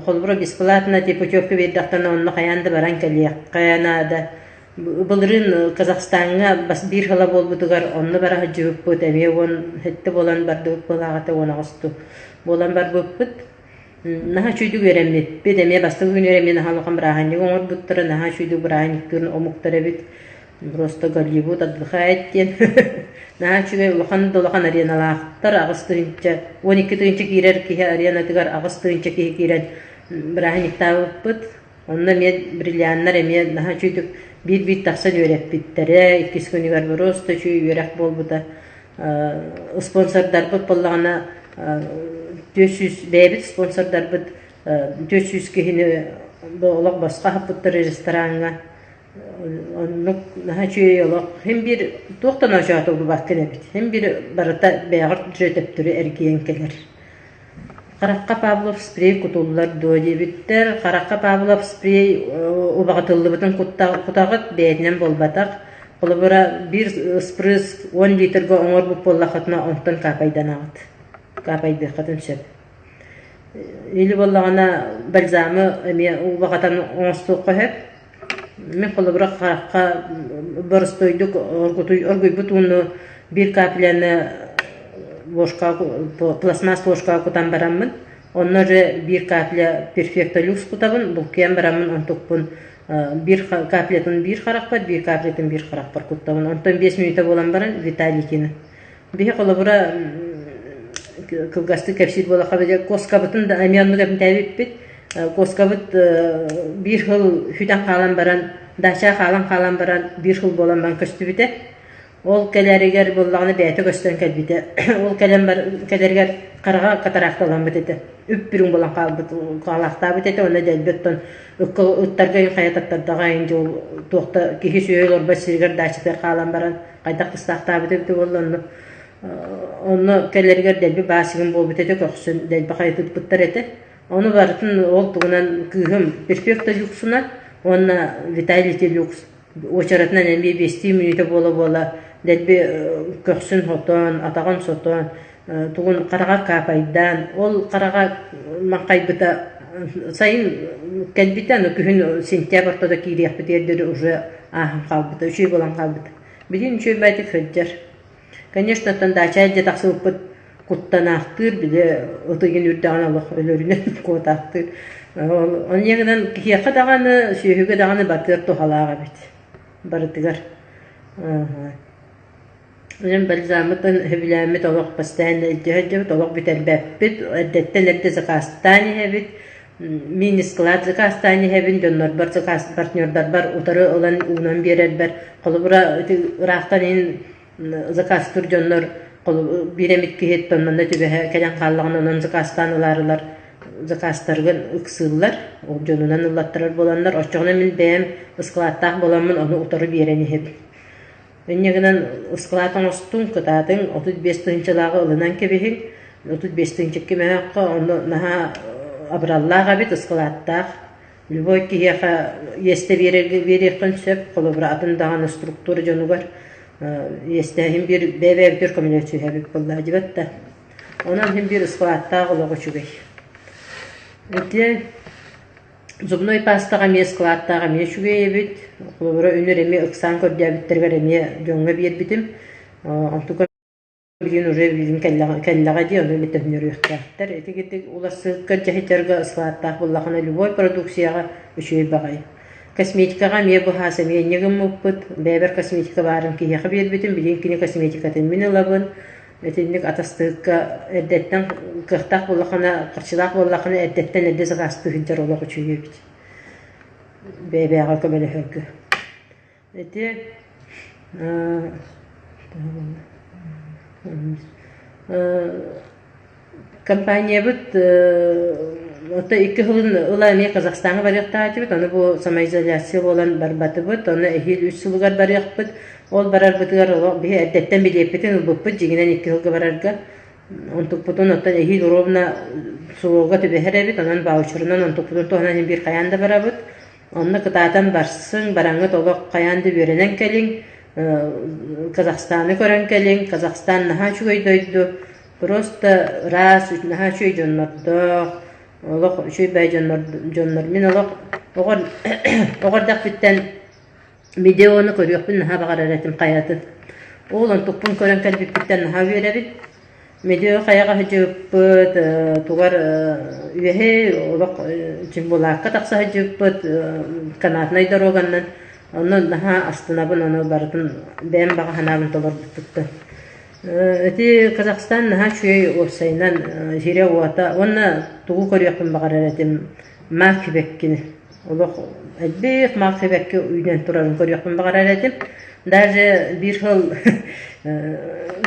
холобура бесплатно путевка биэрдэхтэринэ онно хайаан да баран кэлиэххэ наада. Былырыын Казахстаҥҥа бас биир сыла буолбутугар онно бара сылдьыбыппыт, эмиэ 17 буолан бардыбыт буолааҕыта 18 буолан барбыппыт. Наһаа үчүгэйдик үөрэммиппит, эмиэ бастакы күн үөрэммит наһаа улахан бырааһынньык оҥорбуттара, наһаа үчүгэйдик бырааһынньыктыыр омуктар эбит. Просто Голливуд отдыхает диэн. Наһаа үчүгэй улахан да улахан ареналаахтар, 8 тыһыынча, 12 тыһыынча киирэр киһи аренатыгар 8 тыһыынча киһи киирэн бырааһынньыктаабыппыт. Онно эмиэ бриллианнар эмиэ наһаа үчүгэйдик биир-биир тахсан үөрэппиттэрэ, иккис күнүгэр просто үчүгэй үөрэх буолбута. Спонсордарбыт буоллаҕына 400 бэйэбит спонсордарбыт 400 киһини бу олох босхо аһаппыттар рестораҥҥа. Оннук наһаа үчүгэй олох. Син биир туох да ночоотуллубаккын эбит. Син биир барыта бэйэҕэр төптөрү эргийэн кэлэр. Харахха Павлов спрей кутуллар дуо диэбиттэр. Харахха Павлов спрей убаҕатыллыбытын кутаҕыт бэйэтинэн буолбатах. Холобура, биир спрыз 10 литрга оҥорбут буоллаххытына, онтон каапайданаҕыт. Каапайдыаххытын сөп. Или буоллаҕына бальзамы эмиэ убаҕатан оҥостуохха сөп. Мин холобура харахха боростуойдук оргуйбут ууну биир капляны ложка пластмасс ложкаҕа кутан бараммын, онно уже биир капля перфекто люкс кутабын, булкуйан бараммын онтукпун биир каплятын биир харахпар, биир каплятын биир харахпар куттабын. Онтон 5 мүнүүтэ буолан баран Виталикины. Биһи холобура кылгастык кэпсиир буоллахха, куоскабытын да эмиэ оннук эмтээбиппит. Куоскабыт биир сыл сүтэн хаалан баран, дача хаалан хаалан баран биир сыл буолан баран көстүбүтэ. Ол кэлэригэр буоллаҕына бэйэтэ көстөн кэлбитэ. Ол кэлэн бар кэлэригэр хараҕа катаракталаммыт этэ. Үп-үрүҥ буолан хаалбыт, хаалаахтаабыт этэ. Онно дэлби оттон ыкка ыттарга хайа таттардаҕа иһин дьол туох да киһи сүөһү олорбот сиригэр дачатыгар хаалан баран хайдах кыстаахтаабыт эбитэ буолла онно онно кэлэригэр дэлби баасыгын буолбут этэ көхсүн дэлби хайытыппыттар этэ. Ону барытын ол тугунан кыыһым Перфекто Люксуна уонна Виталити Люкс уочаратынан эмиэ биэстии мүнүүтэ буола-буола дэлби көхсүн хотон, атаҕын сотон, тугун хараҕар каапайдаан, ол хараҕа маҥхайбыта сайын кэлбитэ, аны күһүн сентябрь ортото киириэхпитигэр диэри уже ааһан хаалбыта, үчүгэй буолан хаалбыта. Билигин үчүгэй баайдык сылдьар. Конечно, оттон даача илдьэ тахсыбыппыт куттанаахтыыр, били ыт ыйын үрдэҕинэ олох өлөрүнэн куотаахтыыр. Ол инньэ гынан киһиэхэ даҕаны, сүөһүгэ даҕаны барытыгар туһалаах эбит. Барытыгар. Онон бальзаммытын сөбүлээммит олох постоянно илдьэ сылдьабыт, олох бүтэрбэппит, эрдэттэн эрдэ заказтаан иһэбит. Мини-склад заказтаан иһэбин, дьоннорбор заказ партнердарбар утары ылан уунан биэрэрбэр. Холобура, ити ыраахтан иһин заказтыыр дьоннор биир эмит киһи манна түбэһэ кэлэн хааллаҕына онон заказтаан ылаарылар заказтарыгын ыксыыллар, ол дьонунан ыллаттарар буоланнар, оччоҕуна мин бэйэм ыскылааттаах буоламмын ону утары биэрэн иһэбин. Инньэ гынан ыскылаат оҥостуҥ, кытаатыҥ, 35 тыһыынчалааҕы ылынан кэбиһиҥ, 35 тыһыынча мөһөөххө онно наһаа абыраллаах эбит ыскылааттаах. Любой киһиэхэ иэстэ биэрэргэ биэриэххин сөп, холобура атын даҕаны структура дьонугар иэстээһин биир бэйэ-бэйэбитигэр көмөлөсүһэбит буоллаа дьибэт да. Онон иһин биир ыскылааттаах олох үчүгэй. Ити Зубной пастаҕа эмиэ ыскылааттаах эмиэ үчүгэй эбит. Холобура, үнүр эмиэ ыксаан көрдөөбүттэригэр эмиэ дьоҥҥо биэрбитим. Онтука билигин уже билигин кэллэҕэ дии, ону эмиэ төннөрүөхтээхтэр. Ити курдук уларсыыкка дьаһайдарга ыскылааттаах буоллахына любой продукцияҕа үчүгэй баҕайы. Косметикаҕа эмиэ быһаас эмиэ инньэ гыммыппыт. Бэйэбэр косметика баарын киһиэхэ биэрбитим, билигин кини косметикатын мин ылабын. Итинник атастыыкка эрдэттэн кыахтаах буоллаххына, харчылаах буоллаххына эрдэттэн эрдэ сакаастыы сылдьар олох үчүгэй эбит. Бэйэ-бэйэҕэ көмөлөһөргө. Ити Компаниябыт оттон икки сылын ыла эмиэ Казахстаҥҥа барыахтаах этибит, ону бу самоизоляция буолан барбатыбыт, онно эһиил үс сылыгар барыахпыт. Ол барарбытыгар олох биһи эрдэттэн билиэппитин ылбыппыт, дьиҥинэн икки сылга барарга. Онтукпутун оттон эһиил ровно срога түбэһэр эбит, онон ваучерынан онтукпутун туһанан иһин биир хайаан да барабыт. Онно кытаатан барсыҥ, бараҥҥыт олох хайаан да үөрэнэн кэлиҥ, Казахстаны көрөн кэлиҥ, Казахстан наһаа үчүгэй дойду, просто ыраас, наһаа үчүгэй дьоннордоох, олох үчүгэй бай дьоннор, дьоннор. Мин олох оҕо оҕо эрдэхпиттэн видеону көрүөхпүн наһаа баҕарар этим хайатын. Ол онтукпун көрөн кэлбиппиттэн наһаа үөрэбин. Медео хайаҕа сылдьыбыппыт, тугар үөһэ олох Чимбулаакка тахса сылдьыбыппыт канатнай дороганнан. Онно наһаа астынабын, ону барытын бэйэм баҕа санаабын толорбуппуттан. Ити Казахстан наһаа үчүгэй уопсайынан сирэ-уота уонна тугу көрүөхпүн баҕарар этим Мак сибэккини. Олох элбэх мак сибэкки үүнэн турарын көрүөхпүн баҕарар этим. Даже биир сыл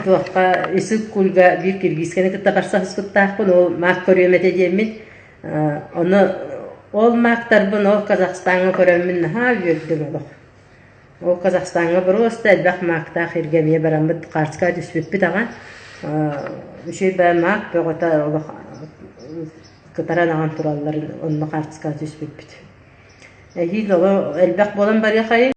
туохха Иссык-Кульга биир киргизкэни кытта барса сыспыттаахпын, ол мак көрүөм этэ диэммин. Ону ол мактарбын ол Казахстаҥҥа көрөммүн наһаа үөрдүм олох. Ол Казахстаҥҥа боруоста элбэх маактаах иргэ эмиэ бараммыт хаартыскаҕа түспүппүт аҕа. Үчүгэй баа маак бөҕөтө олох кытаран аҕан туралларын онно хаартыскаҕа түспүппүт. Эһиил оҕо элбэх буолан барыахайын.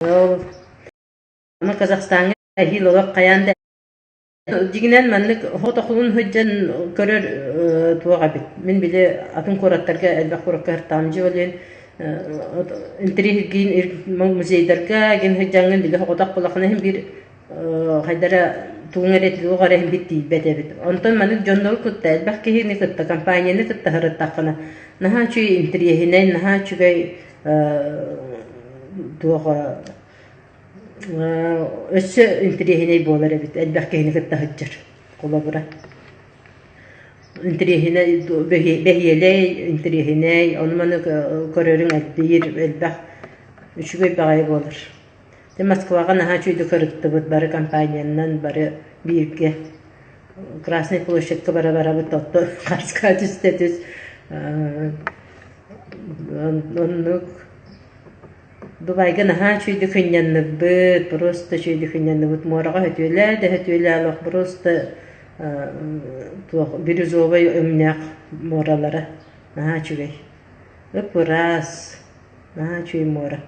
Ол аны Казахстаҥҥа эһиил олох хайаан да дьиҥинэн маннык хотохулун сылдьан көрөр туох эбит. Мин били атын куораттарга элбэх куоракка сыртаҕым дьиэ ол иһин интэриэһиргиин музейдарга гин сылдьаҥҥын били соҕотох буоллаххына иһин биир хайдара тугуҥ эрэ туох эрэ иһин бит тиийбэт эбит. Онтон маннык дьоннору кытта элбэх киһини кытта компанияны кытта сырыттаххына наһаа үчүгэй интэриэһинэй, наһаа үчүгэй туох өссө интэриэһинэй буолар эбит элбэх киһини кытта сылдьар холобура интэриэһинэй бэһиэлэй интэриэһинэй ону-маны көрөрүҥ элбиир элбэх үчүгэй баҕайы буолар Дьэ Москваҕа наһаа үчүгэйдик сырыттыбыт бары компаниянан бары бииргэ Красный площадька бара барабыт оттон хаска түстэ түс Оннук Дубайга наһаа үчүгэйдик сынньанныбыт, просто үчүгэйдик сынньанныбыт. Муораҕа сөтүөлээ да сөтүөлээ олох просто туох бирюзовай өҥнөөх муоралара наһаа үчүгэй. Ып-ыраас, наһаа үчүгэй муора.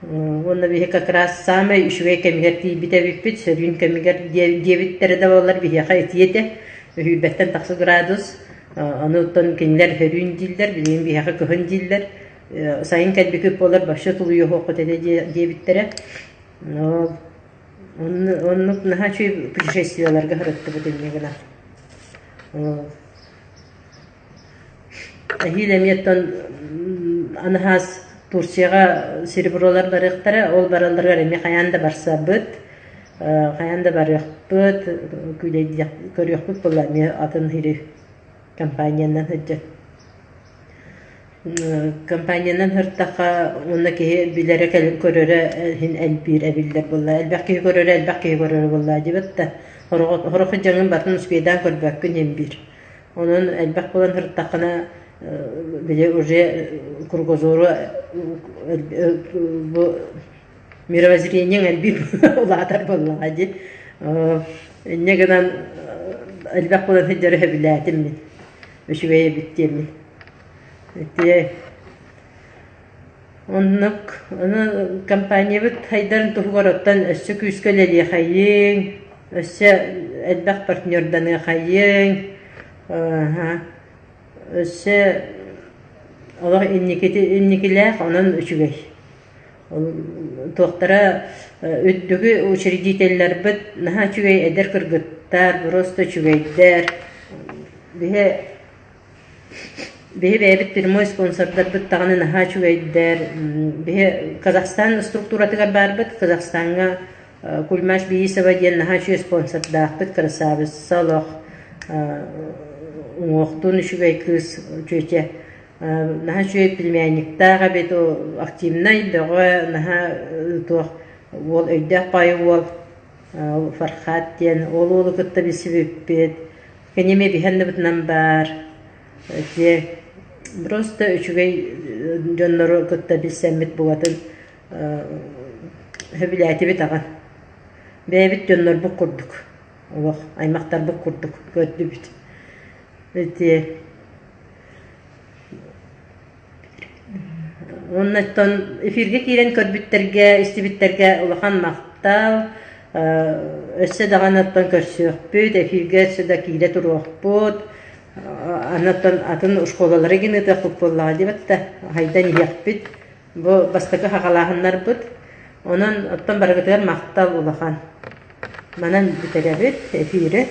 Уонна биһи как раз саамай үчүгэй кэмигэр тиийбит эбиппит, сөрүүн кэмигэр диэбиттэрэ да буоллар биһиэхэ итии этэ, сүүрбэттэн тахса градус. Ону оттон кинилэр сөрүүн дииллэр, билигин биһиэхэ кыһын дииллэр. Сайын кэлбиккит буоллар вообще тулуйуоххут этэ диэбиттэрэ. Оннук наһаа үчүгэй путешествиеларга сырыттыбыт инньэ гынан. Эһиил эмиэ оттон анаһаас Турцияҕа серебролар барыахтара, ол баралларыгар эмиэ хайаан да барсабыт, хайаан да барыахпыт, күүлэйдиэх көрүөхпүт буолла эмиэ атын сири компаниянан сылдьан. Компаниянан сырыттахха уонна киһи билэрэ көрөрө иһин элбиир эбиллэр буолла. Элбэх киһи көрөрө элбэх киһи көрөрө буолла диэбит да сорох дьоҥҥун барытын успейдаан көрбөккүн иһин биир. Онон элбэх буолан сырыттаххына, били уже кругозору бу мировоззрениеҥ элбиир улаатар буоллаҕа дии. Инньэ гынан элбэх буолан сылдьары сөбүлээтим мин. Үчүгэй эбит диэммин. Ити Оннук. Ону компаниябыт сайдарын туһугар оттон өссө күүскэ үлэлиэхэйиҥ, өссө элбэх партнерданыахайыҥ, өссө олох инникити инникилээх онон үчүгэй. Туохтара үрдүкү учредителлэрбит наһаа үчүгэй эдэр кыргыттар, просто үчүгэйдэр. Биһи Биһи бэйэбит прямой спонсордарбыт даҕаны наһаа үчүгэйдэр. Биһи Казахстан структуратыгар баарбыт. Казахстаҥҥа Кульмаш Биисова диэн наһаа үчүгэй спонсордаахпыт, красавица олох уҥуохтуун үчүгэй кыыс чүөчэ. Наһаа үчүгэй племянниктаах эбит, активнай, бөҕө, наһаа туох уол өйдөөх баайы уол Фархат диэн ол уолу кытта билсибиппит. Кини эмиэ биһи анныбытынан баар. Ити просто үчүгэй дьоннору кытта билсэммит букатын сөбүлээтибит аҕай. Бэйэбит дьоннорбут курдук, олох аймахтарбыт курдук көрдүбүт. Ити Уонна оттон эфиргэ киирэн көрбүттэргэ, истибиттэргэ улахан махтал. Өссө даҕаны оттон көрсүөхпүт, эфиргэ өссө да киирэ туруохпут. Аны оттон атын школалары гин ыытыахпыт буоллаҕа диэбэт да, хайдан иһиэхпит. Бу бастакы хаҕалааһыннарбыт. Онон оттон барыгытыгар махтал улахан. Манан бүтэрэбит эфири.